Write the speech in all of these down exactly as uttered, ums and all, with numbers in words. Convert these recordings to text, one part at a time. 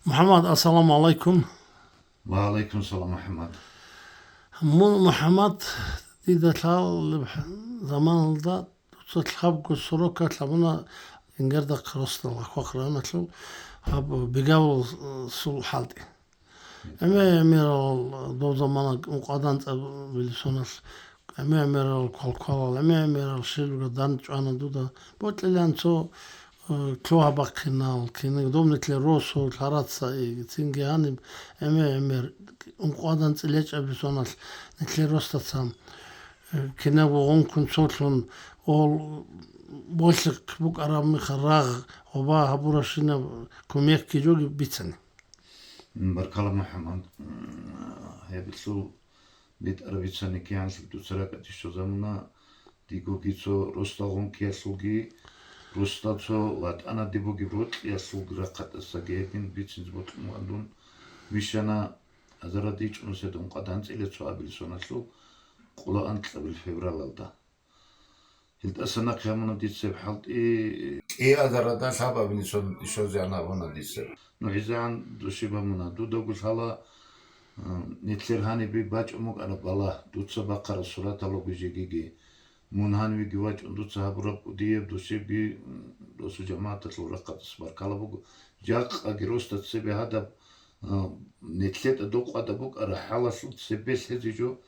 МухӀаммад, ассаламу гӀалайкум. Ва гӀалайкум салам, МухӀаммад. Мун, МухӀаммад, дида лъалеб заманалда дуца лъабго сорокалъ гьабуна Ингердахъ росдал Ахвахъ районалъул гьаб Бегавулсул хӀалтӀи. ГӀемер-гӀемерал дов замана ункъоялда анцӀабилеб соналъ, гӀемер-гӀемерал квалквалал, гӀемер-гӀемерал щибго дандчӀвана дуда. Бокьилаан цо, э, лъугьа-бахъинал, кинаб доб нилъер росу, лъараца, и, цинги гьаниб гӀемер-гӀемер ункъоялда анцӀила чӀаби соналъ нилъер росдасан, э, кинабго гъункун цолъун, ол болъихъ букӀараб мехалъ рагъ, гъоба гьабурабщинаб кумекги жоги бицани. Баркала, МухӀаммад. Гьеб лъул битӀараб бицани кигӀанлъи дуца ракӀалде щвезабуна, дигоги цо росдал гъункиялъулги, росдал цо ватӀанаде бугеб рокьиялъулги рахъатӀасаги гьедин бицинзе бокьун ван дун вищана. Азарада ичӀунусида ункъоялда анцӀила цо абил соналъул къоло анкьабил февралалда. Гьелдаса нахъе гьабуна дица гьеб хӀалтӀи. КӀиазарада лъабабилеб сон щвезегӀан гьабуна дица. Ну, гӀезегӀан души бамуна. Дудаго лъала, а, нилъер гьанибе бачӀун букӀараб бала, дуца бахъараб сураталъулги жегиги. Мун гьанивеги вачӀун дуца гьабураб кӀудияб душибги, м, досул жамагӀаталъул рахъалдаса баркала буго. Жакъаги росда цебе гьадаб, а, нилъеда докъвада букӀараб хӀалалъул цебе лъезе жо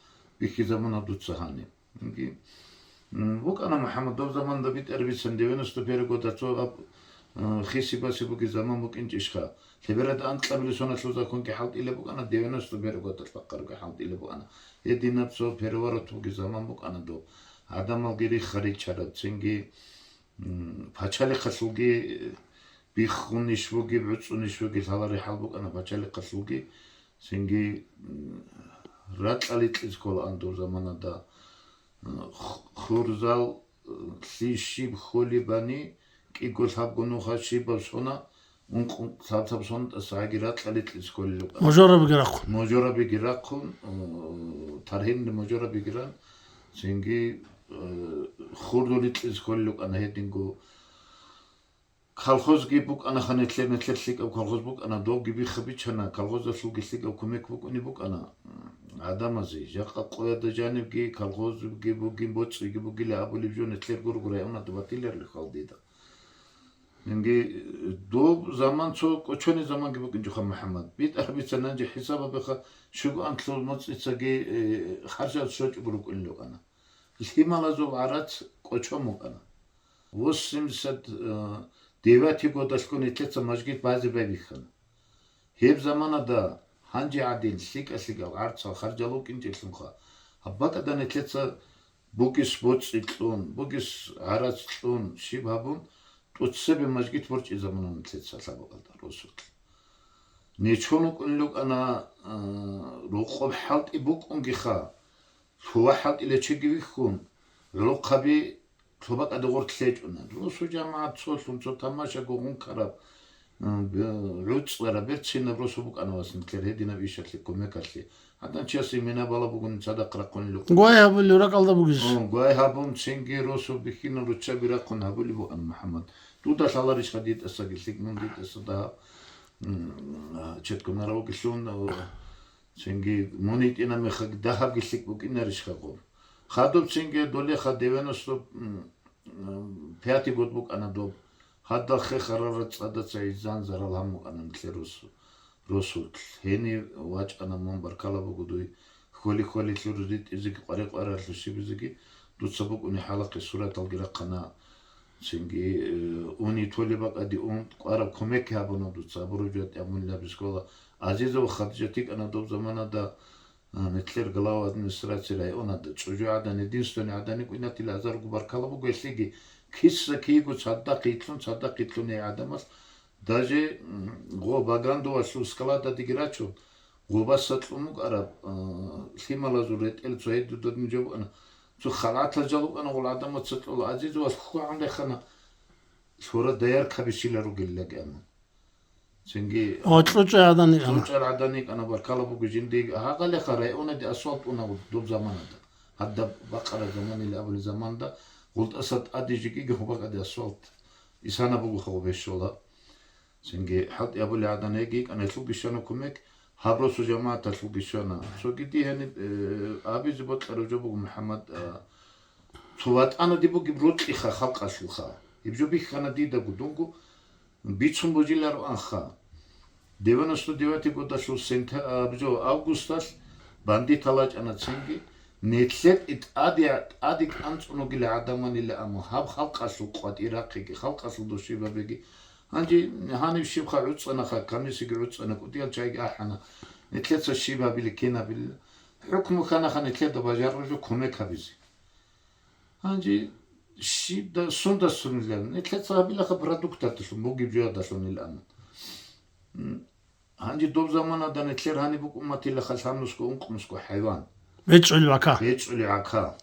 бихьизабуна дуца гьаниб. Инги, м, букӀана, МухӀаммад, доб заманда битӀараб бицани девяносто первый года цо аб, э, хиси-баси бугеб заман букӀинчӀищха? Лъеберада анкьабилеб соналъул законги хӀалтӀила букӀана, девяносто первый года бахъарабги хӀалтӀила букӀана. Гьединаб цо переворот бугеб заман букӀана доб. ГӀадамалги рихха ричараб, цинги, м, пачалихъалъулги, э, биххунищ бугеб, гӀуцӀунищ бугеб, лъала рихӀал букӀана пачалихъалъулги. Цинги, м, ракьалде кьезе кколаан доб заманада, м, ху-, хурзал, м, лъи щиб холебани, кӀиго лъабго нуха щибаб сона, ункъ-, лъаб-лъаб сона тӀасаги ракьалде кьезе кколел рукӀана. Можорабиги рахъун. Можорабиги рахъун, м, тархӀинал можорабиги ран, цинги, э, хурдулде кьезе кколел рукӀана гьединго. Колхозги букӀанаха, нилъер-нилъер лъикӀаб колхоз букӀана, добги бихха биччана, колхозалъулги лъикӀаб кумек букӀунеб букӀана, м, гӀадамазе. Жакъа къоялда жанибги колхозги бугин, боцӀиги бугила абулеб жо нилъер гурого районада батиларилха дида. Инги, э, доб заман цо кӀочонеб заманги букӀинчӀоха, МухӀаммад. БитӀараб бицани гьанже хӀисаб гьабеха, щуго анлъул моцӀицаги, э, харжал щочӀого рукӀунел рукӀана. Лъималазул гӀарац кӀочон букӀана. Восемьдесят девятый годалъго нилъеца мажгит базе байбихьана. Гьеб заманада гьанже гӀадин лъикӀа-лъикӀал гӀарцал харжал вукӀинчӀелъунха, гьаб бакӀалда нилъеца бугес боцӀи кьун, бугес гӀарац кьун, щиб гьабун, тӀоцебе мажгит борчӀизабуна нилъеца лъабакъалда росулъ. Нечон вукӀунел рукӀана, а, рокъоб хӀалтӀи букӀунгиха, лъугьа-хӀалтӀила чиги вихьун, гӀолохъаби лъабакъаде гъорлъ лъечӀуна. Росу жамагӀат цолъун, цо тамашаго гъункараб, м, б-, гӀуцӀараб, берцинаб росу букӀана вас нилъер гьединаб ишалъе, кумекалъе. ГӀадан чиясе мина бала бугони цадахъ рахъунел рукӀана. Гвай гьабулев ракӀалда бугес. О, гвай гьабун, цинги росу бихьинал руччаби рахъун гьабулеб бугӀан, МухӀаммад. Дуда лъаларищха дитӀасаги лъикӀ, мун дитӀаса дагьаб, м, а, четконаравги лъун, о, Цинги мун йитӀина мехалъ дагьабги лъикӀ букӀинарищха гъоб? Хадуб цинги долеха девяносто пятый год букӀана доб. Гьадал хехарал рацӀцӀадаца гӀизан зарал гьабун букӀана нилъер росу-, росулъ. Гьенив вачӀана мун, баркала буго дуй. Хьоли-хьолилъун ритӀизеги, къваригӀаралъур щибизеги дуца букӀунеб хӀалахъе сураталги рахъана. Цинги, э, уни толеб бакӀалде ун кӀвараб кумекги гьабуна дуца, абураб жо тӀамунилаби скола. Азизова Хадижат йикӀана доб заманада, а, нилъер глава администрации районада, чӀужугӀадан, единственный гӀадан йикӀунатила, азарго баркала буго гьелъиги. Киса-киего цадахъ йитлъун, цадахъ йитлъун гьей гӀадамал, даже, м, гъо Багандовалъул склададеги рачун, гъобаса кьун букӀараб, а, лъималазул ретӀел цо гьедин додин жо букӀана. Цо халатал жал букӀана гъол гӀадамаца кьола. Азизовас хьвагӀун рехана, лъура дояркаби щила ругеллаги амма. Цинги О, кьучӀа гӀадан йикӀана. КьучӀа гӀадан йикӀана, баркала буго жинди. Гьагъалеха районаде асфальт уна доб заманада. Гьадаб бакъараб заманила абулеб заманда, гъултӀаса тӀаде жикӀиги гьубакъаде асфальт. Исана буго хабу бещола. Цинги хӀалтӀи абулей гӀадан гьеги йикӀана, гьелъулги щвана кумек, гьаб росу жамагӀаталъулги щвана. Цоги дие гьениб, э, абизе бокьараб жо буго, МухӀаммад, а, цо ватӀанаде бугеб рокьиха халкъалъулха. Гьеб жо бихьана дидаго, дунго бицун божулароанха. Девяносто девятый годалъул сента-, а, жо, августалъ бандитал рачӀана цинги, нилъер тӀаде, тӀаде кӀанцӀун вугила гӀадаманила, амма гьаб халкъалъул къватӀир рахъиги, халкъалъул дошибабиги. Гьанже гьанив щибха гӀуцӀанаха, комиссияги гӀуцӀана, кӀудиял чагӀиги ахӀана, нилъеца щиб гьабили, кин гьабилила. ХӀукму хьанаха нилъеда бажарулеб жо кумек гьабизе. Гьанже щибда, сундасунилан? Нилъеца гьабилаха продуктаталъун, бугеб жоялдалъунилан. М, гьанже доб заманада нилъер гьаниб букӀун батилаха лъабнусго ункънусго хӀайван. БечӀчӀулеб гӀака. БечӀчӀулеб гӀака.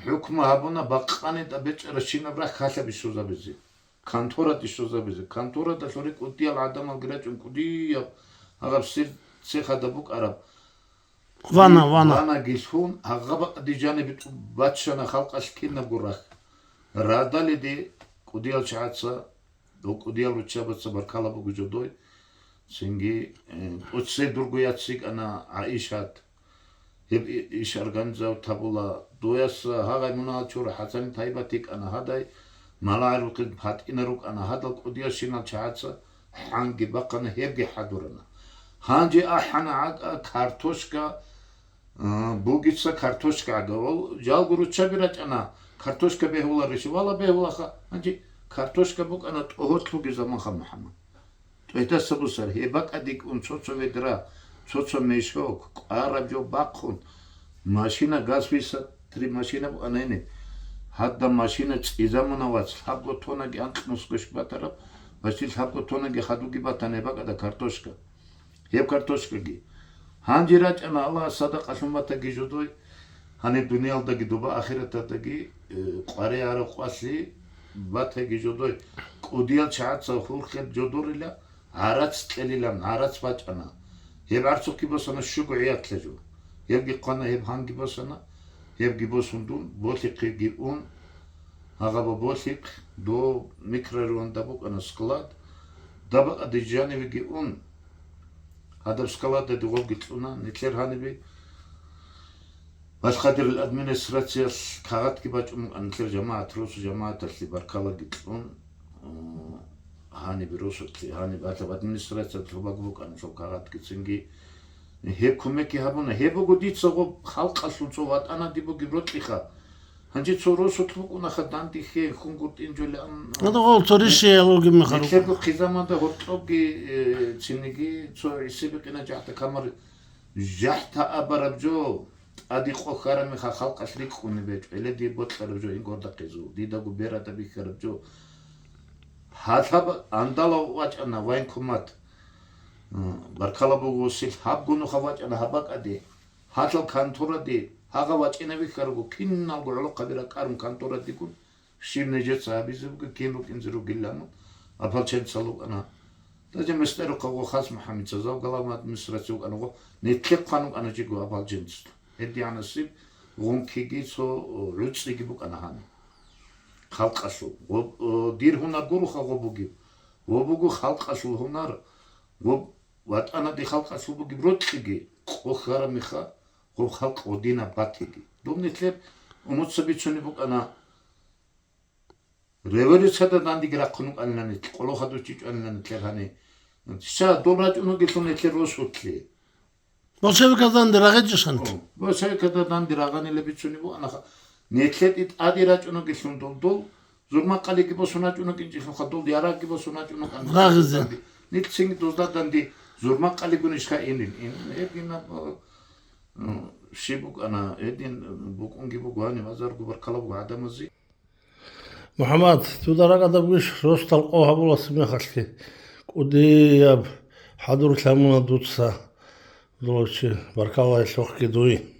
ХӀукму гьабуна бакъанитӀа бечӀаращинаб рахь хьалъа бищунабизе. Контора дищунабизе. Конторада лъури кӀудиял гӀадамалги рачӀун кӀудияб гьагъаб сир цехада букӀараб. Вана, вана. Ванаги лъун, гьагъаб бакъди жанибе тӀуб баччана халкъалъ кинабго рахь. Радалиде кӀудиял чагӀаца, дов кӀудиял руччабаца баркала буго жодой. Цинги, э, тӀоцебе дурго яц йикӀана ГӀаишат. Гьеб и-, иш организовать гьабула. Дояса гьагъай мунагьал чура ХӀасани Тайбат йикӀана гьадай, Малагьарухъе ПатӀина рукӀана гьадал кӀудиящинал чагӀаца хӀанги бахъана, гьебги хӀадурана. Гьанже ахӀана гӀакӀа картошка, а, бугица картошка гӀагавал, жалго руччаби рачӀана, картошка бегьуларищ? Вала бегьулаха. Гьанже картошка букӀана тӀогьорлъуги заманха, МухӀаммад. ТӀойтаса бусар, гьеб бакӀаде кӀун цо-цо ведра, цо-цо мешок, кӀвараб жо бахъун, машина газ виса, три машина букӀана гьениб. Гьадаб машина цӀизамуна вац, лъабго тоннаги анкьнусго щиб батараб, бачил лъабго тоннаги хадуги батана гьеб бакӀада картошка. Гьеб картошкаги. Гьанже рачӀана Аллагьас садакъалъун батаги жодой, гьаниб дуниялдаги доба ахираталдаги, э, къваригӀараб къвалъи батаги жодой. КӀудиял чагӀаца хурхел жодорила, гӀарац кьелилан, гӀарац бачӀана. Гьеб гӀарцухъги босана щуго гӀиятлъе жо. Гьебги хъвана, гьеб гьанги босана, гьебги босун дун, Болъихъеги ун, гьагъаба Болъихъ, дов микрорайонда букӀана склад, дабагъа дижанивеги ун, гьадаб склададе гъобги кьуна, нилъер гьанибе Балъхадирил администрациялъ кагъатги бачӀун букӀана, нилъер жамагӀат, росу жамагӀаталъе баркалаги кьун, э, гьаниб росулъе, гьаниб гьалаб администрациялъ гьобаг букӀана цо кагъатги цинги. Гьеб кумекги гьабуна. Гьеб буго дица гъоб халкъалъул цо ватӀанаде бугеб рокьиха. Гьанже цо росулъ букӀунаха дандихье, хунгутӀинжулеан. Гьадагъал цо ришиялъулги мехалъ. Нилъерго хъизамада гьоркьобги, э, цинги цо гӀисибикъина жагьта камар, жагьта абараб жо, тӀаде къо хьарамиха халкъалъ рикӀкӀунеб гьечӀо, гьеле дие бокьараб жо ингордахъизул, дидаго берада бихьараб жо. Гьалаб андала вачӀана военкомат. М, баркала буго, сил гьаб гунуха вачӀана гьабакӀаде. Гьалал контораде гьагъа вачӀина вихьарабго, киналго гӀолохъаби ракӀарун конторадигун, щиб нижеца гьабизе буго, кин рукӀинзе ругилан, ополченцал рукӀана. Даже местерухъа гъо хас МухӀаммадца, зав главный администрация вукӀана гъо, нилъехъан вукӀана жиго ополченцал. ГьедигӀанасеб гъункиги цо гӀуцӀиги букӀана гьаниб. Халкъалъул. Гъо, о, дир гьунар гуроха гъо бугеб. Гъо буго халкъалъул гьунар. Гъо ватӀанаде халкъалъул бугеб рокьиги, къо хьарамиха, гъо халкъ гъодинаб батиги. Доб нилъер умуца бицунеб букӀана, революцияда дандеги рахъун вукӀанилан нилъ, къоло хадув чи чӀванилан нилъер гьаниб. Щай дол рачӀун вугелъул нилъер росулъе. Большевиказ данде рагъичӀищ гьаниб? О, большевиказ данде рагъанила бицунеб буго, анаха. Нилъер тӀаде рачӀун вугелъул дол, дол зурмакъалиги босун рачӀун вукӀинчӀелъулха, дол ярагъги босун рачӀун вукӀана. Рагъизе. Нилъ цинги дозда данде зурмакъалигун ишха инин. Ин, гьеб гьинаб, э, м, щиб букӀана, гьедин букӀунги буго гьаниб, азарго баркала буго гӀадамазе. МухӀаммад, дуда ракӀадаб гуш росдал къо гьабулас мехалъги, кӀудияб хӀадур лъамуна дуца, дулав чи, баркалла гьелъухъги дуй.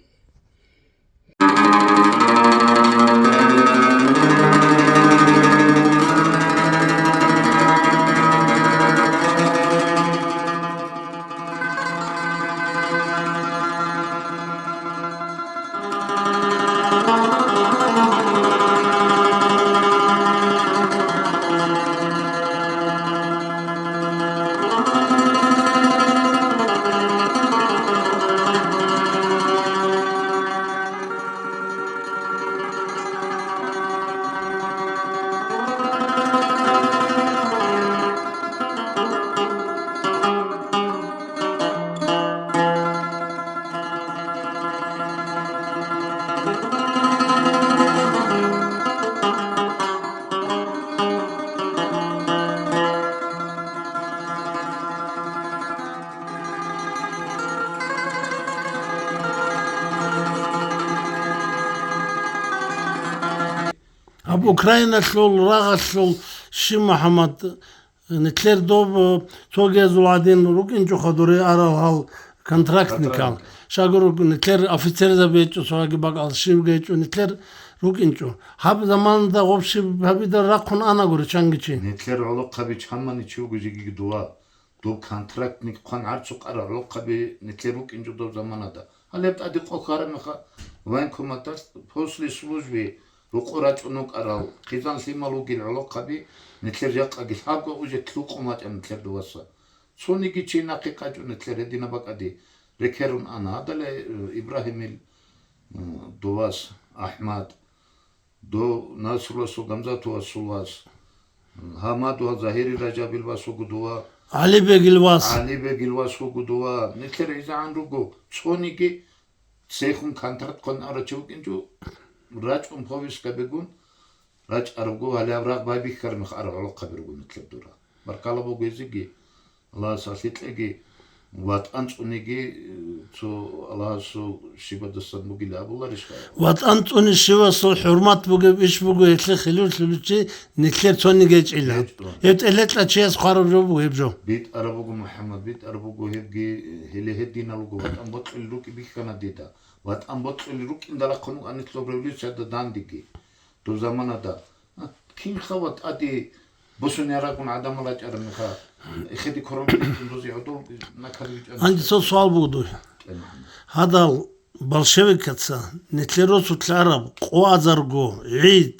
Украиналъул рагъалъул щиб, МухӀаммад, нилъер доб, э, цогиязул гӀадин рукӀинчӀоха дуре арал гьал контрактникал. Контрактник. Шагуру нилъер офицерзаби гьечӀо, цоги бакӀал щибги гьечӀо, нилъер рукӀинчӀо. Гьаб заманда гъоб щиб гьабида рахъун ана гури чанги чи. Нилъер гӀолохъаби чамани чи вуго жеги дова. Доб контрактник хъван гӀарцухъ ара гӀолохъаби нилъер рукӀинчӀо доб заманада. Гьалеб тӀаде къо ккараб меха военкоматалъ после службы рукъо рачӀун вукӀарал хъизан лъимал вугил гӀолохъаби, нилъер жакъаги лъабго уже лъукъун вачӀа нилъер доваса. Цониги чи нахъе къачӀун нилъер гьедина бакӀаде рекерун ана. Гьадале, э, Ибрагьимил, э, довас, АхӀмад, дов Насруласул, Гамзатуласул вас, Гьамадул, Загьири Ражабил вас вуго дова. ГӀалибегил вас. ГӀалибегил вас вуго дова. Нилъер гӀизагӀан руго. Цониги цехун контракт хъван арачи вукӀинчӀо, рачӀун повестка бегун, рачӀарабго, гьале аб рагъ байбихьараб мех ара гӀолохъаби руго нилъер дура. Баркала буго гьезиги. Аллагьас гьалъи кьеги, ватӀан цӀуниги, э, цо Аллагьасул щибадасан бугила абуларищха? ВатӀан цӀуни щивасул хӀурмат бугеб иш буго, гьелъе хилур лъуличи нилъер цониги гьечӀила. ГьечӀо. Гьеб тӀелетӀа чияс хъвараб жо буго гьеб жо. БитӀараб буго, МухӀаммад, битӀараб буго гьебги, э, гьеле гьединал руго, ватӀан бокьулел рукӀи бихьана дида. ВатӀан бокьулел рукӀиндал рахъун вукӀанилъ доб революциялда дандеги. Доб заманада, а, кинха ва тӀаде босун ярагун гӀадамал рачӀараб меха, эхеде ккурал бихьун дозе гӀодов накадав вичӀана. Гьанже цо суал буго дуе. КӀел, МухӀаммад. Гьадал большевикаца нилъер росулъ араб къоазарго гӀид,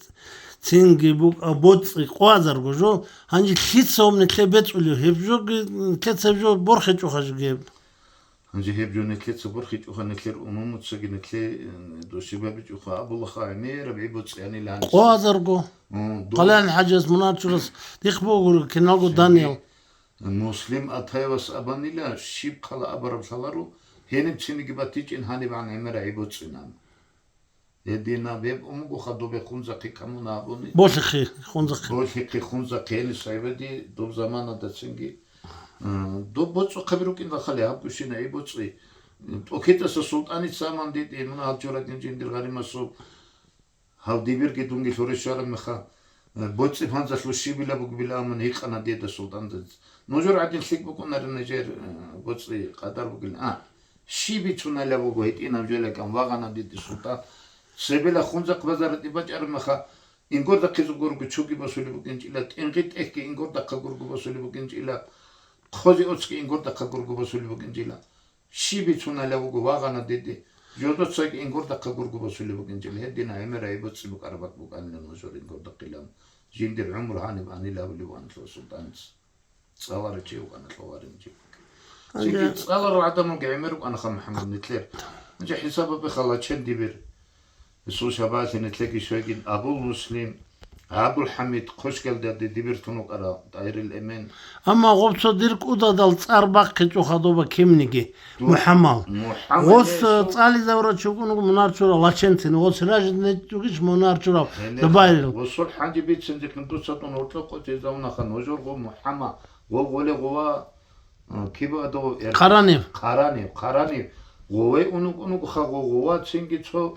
цинги букӀа боцӀи къоазарго жо, гьанже лъица гьаб нилъе бецӀулев? Гьеб жоги, нилъеца гьеб жо борхичӀоха жеги гьеб. Гьанже гьеб жо нилъеца борхичӀоха, нилъер умумуцаги нилъе, э, дошибабичӀоха, абулаха гӀемераб гӀибоцӀиянила гьанже. Къоазарго. М, дов- Къалаан ХӀажияс, Мунарчурас дихъ бугур киналго даниял. Муслим Атаевас абанила, щиб хъала абараб лъаларо, гьениб цинги батичӀин гьанибгӀан гӀемераб гӀибоцӀинан. Гьединаб гьеб умугоха добе хунзахъи камуна абуни. Болъихъи хунзахъи. Болъихъи хунзахъи гьениб сайбади доб заманада цинги. М, доб боцӀухъаби рукӀин рахъали гьаб гущина гӀибоцӀи. ТӀокитӀаса султӀаница аман дитӀи, муна гьал чоракӀин жиндир гъаримасул. Гьав дибирги дунги лъуре щвараб меха, э, боцӀи панзалъул щибила бугебила аман гьикъана дида султӀандаца. Нужер гӀадин лъикӀ букӀунарин нижер, э, боцӀи къадар бугилан. А, щиб бицунайила буго гьитӀинаб жо кӀан вагъана дида султӀан. Цебела хунзахъ базаралде бачӀараб меха, ингордахъизего гурого чуги босулеб букӀинчӀила, тӀингъи тӀехьги ингордахъа гурого босулеб букӀинчӀила, хъозе оцги ингордахъа гурого босулеб букӀинчӀила. Щиб бицунайила вуго вагъана диде, жодоцаги ингордахъа гурго босулеб букӀинчӀила, гьедина гӀемераб гӀибоцӀи букӀараб бакӀ букӀанила нужер ингордахъилан, жиндир гӀумру гьаниб анила абулеб ванлъо султӀанец. ЦӀаларав чи вукӀана, лъугьарин чи вукӀана. Цинги цӀаларал гӀадамалги гӀемер рукӀанаха, МухӀаммад, нилъер. Гьанже хӀисаб гьабеха, Лачен дибир. Гьесул шабагьалъе нилъеги щвегин, Абул Муслим, ГӀабдулхӀамид, Хъошкалда дибир тун вукӀарав, ТӀагьирил Эмен. Амма гъоб цо дир кӀудадал цӀар бахъичӀо хадуба кимниги, Ду-, МухӀаммал. МухӀаммал Гъос, гьесул цӀализавра чугун Мунарчура Лачентин, гъос ражид нечӀогищ Мунарчура Гьеле Зубайрил. Гъосул хӀанчи бицинчӀехъин дуца тун гьоркьоб къотӀизавунаха, нужер гъо МухӀамма, гъо гъоле гъова. Киб адав эр-, Хъаранив. Хъаранив, Хъаранив. Гъове унукъ-унукъха гъо-, гъова цинги цо,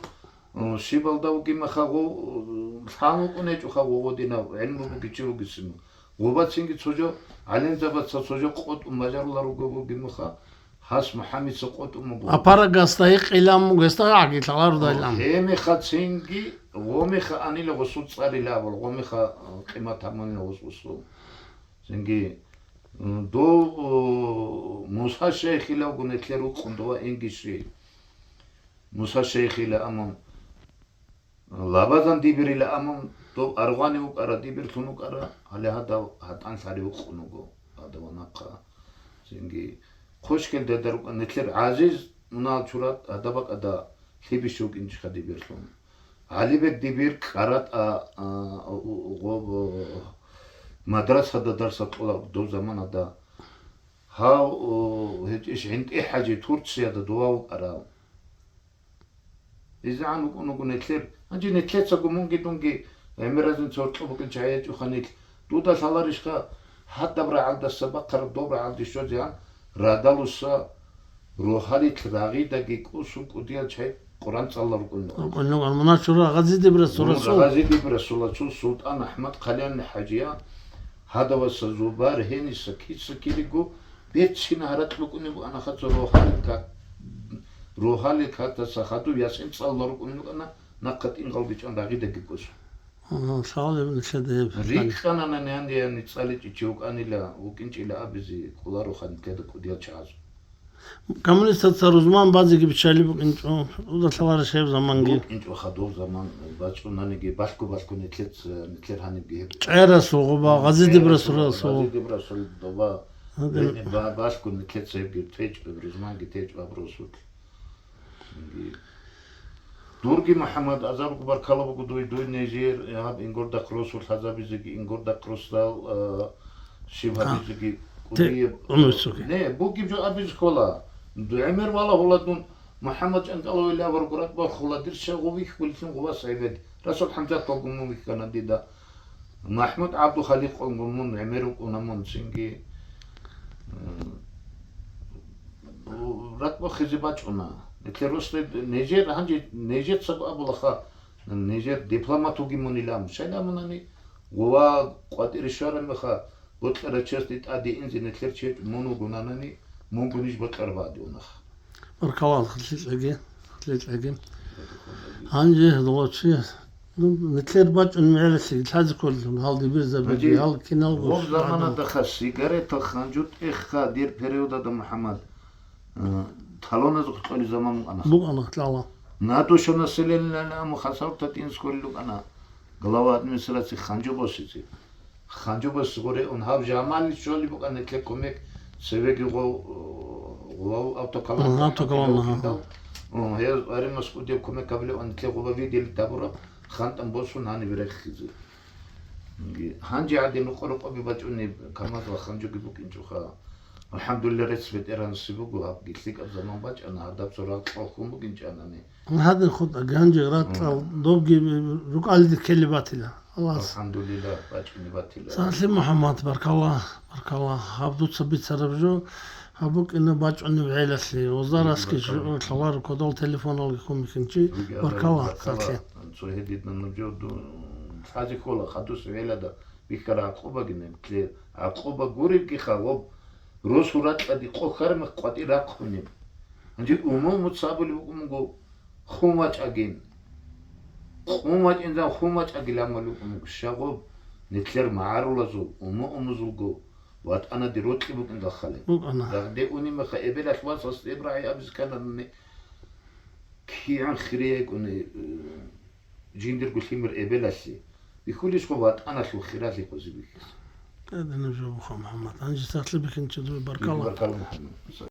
м, щибалда вугимаха гъо-, м, лъан вукӀунечӀоха гъо-, гъодинав, гӀелму бугичи вугисину. Гъова цинги цо жо, гӀалимзабаца цо жо къотӀун бажарулар руго бугимаха, гьас МухӀаммадица къотӀун буго. Апарагасда гьекъилан буго, гьесда гӀагилъаларудайлан. Гьемеха цинги, гъомеха анила гъосул цӀарила абал, гъомеха, м, къимат гьабунила гъос гъосул. Цинги, м, дов, о, Муса шайхилавго нилъер рукъун дова ингиши. Муса шайхила амун, Лабазан дибирила амун, дов аргъвани вукӀара, дибирлъун вукӀара, гьале гьадав гьатӀан лъари вукъун вуго, гьадав нахъа. Цинги, Хъошкалда рукӀа нилъер ГӀазиз, мунагьал чурат, гьадаб бакӀада лъибищ вукӀинчӀха дибирлъун. ГӀалибек дибир кӀаратӀа, а, у-, у-, гъоб-, о, мадрасада дарса кьола дов заманада. Гьав, о, гьечӀищ ГӀинтӀи-ХӀажи Турцияда дова вукӀарав. ИзегӀан вукӀун вуго нилъер. Гьанже нилъецаго мунги дунги гӀемеразин цо гьоркьоб букӀинчи гьечӀоха нилъ. Дуда лъаларищха гьадаб рагӀалдаса бахъараб доб рагӀалде щвезегӀан радалуса рогьалил рагъидаги кӀусун кӀудиял чай Къуран цӀалла рукӀун. РукӀун, муначура Гъазидиб Расул. Мун Расул. Гъазидиб Расул, Расул, СултӀан АхӀмад, Хъалияни ХӀажия, гьадаваса Зубар, гьениса киса килиго, берцин гьаракь букӀунеб бугӀана хадур рогьалил ка-, рогьалил катаса хадув ясин цӀалла рукӀун рукӀана, нахъа тӀингъал бичӀчӀан рагъидаги кӀусун. Ага, лъалеб нилъеда гьеб. РикӀкӀанана нянде яни цӀаличӀи чи вукӀанила, вукӀинчӀила абизе кӀолароха нилъеда кӀудиял чагӀаз. Коммунистаца рузман базеги биччалеб букӀинчӀо, тӀуда лъаларищ гьеб заманги? БукӀинчӀо хадуб заман, бачӀунаниги, балъго-балъго нилъец-, нилъер гьанибги гьеб. ЧӀерасул гъоба, Гъазидиб Расул, Расул. Гъазидиб Расул доба, Гьадин. Гьедин ба-, балъго нилъец гьебги течӀо, рузманги течӀо гьаб росулъ. Дурги, МухӀаммад, азарго баркала буго дуй, дуй нижер, гьаб ингурдахъ росулъ гьазабизеги, ингурдахъ росдал, а, щиб А, гьабизеги, те, кӀудияб, умуцоги. Не, бугеб жо абизе ккола. ГӀемер валагьула дун, МухӀаммад ЧӀанкӀаловил аварагураб бархула дир шагъу вихьулилъин гъувас гӀебед. Расул ХӀамзаталгун мун вихьана дида. МахӀмуд ГӀабдухаликъалгун мун гӀемер вукӀуна мун цинги. М, РакӀбахъизе бачӀуна. Нилъер росда нижер, гьанже нижецаго абулаха, нижер дипломат вугин мунилан. Щайда мунани, гъова къватӀире щвараб меха, бокьараб части тӀаде инзе нилъер чед мун вугунанани, мунго ниж бокьараб гьадиунаха. Баркала, лъикӀаги, лъикӀаги. Гьанже доло чи Ну, нилъер бачӀун мегӀералъе лъазе кколелъул, гьал дибирзабиги, Гьанже гьал киналго гъоб щвадал. Заманадаха сигаретал ханжу тӀехха дир периодада, МухӀаммад, э, талоназухъ кьолеб заман букӀана. БукӀана, лъала. На душу населения аму хасавтатин сколел рукӀана глава администрации ханжу босизе. Ханжубас гъуре ун гьав жамалил щолеб букӀана нилъер кумек, цевеги гъов-, гъов автоколонка Ага, автоколонка, хӀантӀилев ага. Гьев Ари Маскудев кумек гьабилев ан нилъер гъуба видели табураб хантӀан босун гьаниб рехизе. Гьанже гӀадин рукъо-рукъоби бачӀунеб КамАЗ ва ханжуги букӀинчӀоха. АлхӀамдулилла, рецц бетӀергьанасеб буго, гьабги лъикӀаб заман бачӀана, гьадаб цо рагъ кьалхун бугин чӀанани. Гьадин хутӀа, гьанже ракьал Мгм. Добги рукӀалиде ккелеб батила. Аллагьас. АлхӀамдулилла, бачӀине батила. Сахлъи МухӀаммад, баркалла, баркалла. Гьаб дуца бицараб жо, гьаб букӀина бачӀунеб гӀелалъе. Озарасги Баркалла. Жо-, лъаларо кодал телефоналги хъумихьинчи. Руги азарги Баркалла, баркалла. Сахлъи. Цо гьедидна нуб жо ду-, лъазе ккола, хадус гӀелада бихьара гӀакъубаги нилъер. ГӀакъуба гуребги хагъоб, росу ракьади къо хьармихъ къватӀи рахъунеб. Гьанже умумуца абулеб букӀун буго, Хун вачӀагин. Къун вачӀинзан хун вачӀаги ламалукӀун щагъуб, нилъер магӀарулазул, уму-умузулго ватӀанаде рокьи букӀиндал хале. БукӀана. Дагъде уни меха эбелалъ васас ИбрагӀи абиз кканани, кигӀан хириякӀуни, э, жиндирго лъимер эбелалъе. Бихьулищ хъо ватӀаналъул хиралъи къузи бихьиз. ТӀадегӀанаб жо буха, МухӀаммад. Гьанже сахлъи бихьинчи дур баркала. Баркала, МухӀаммад.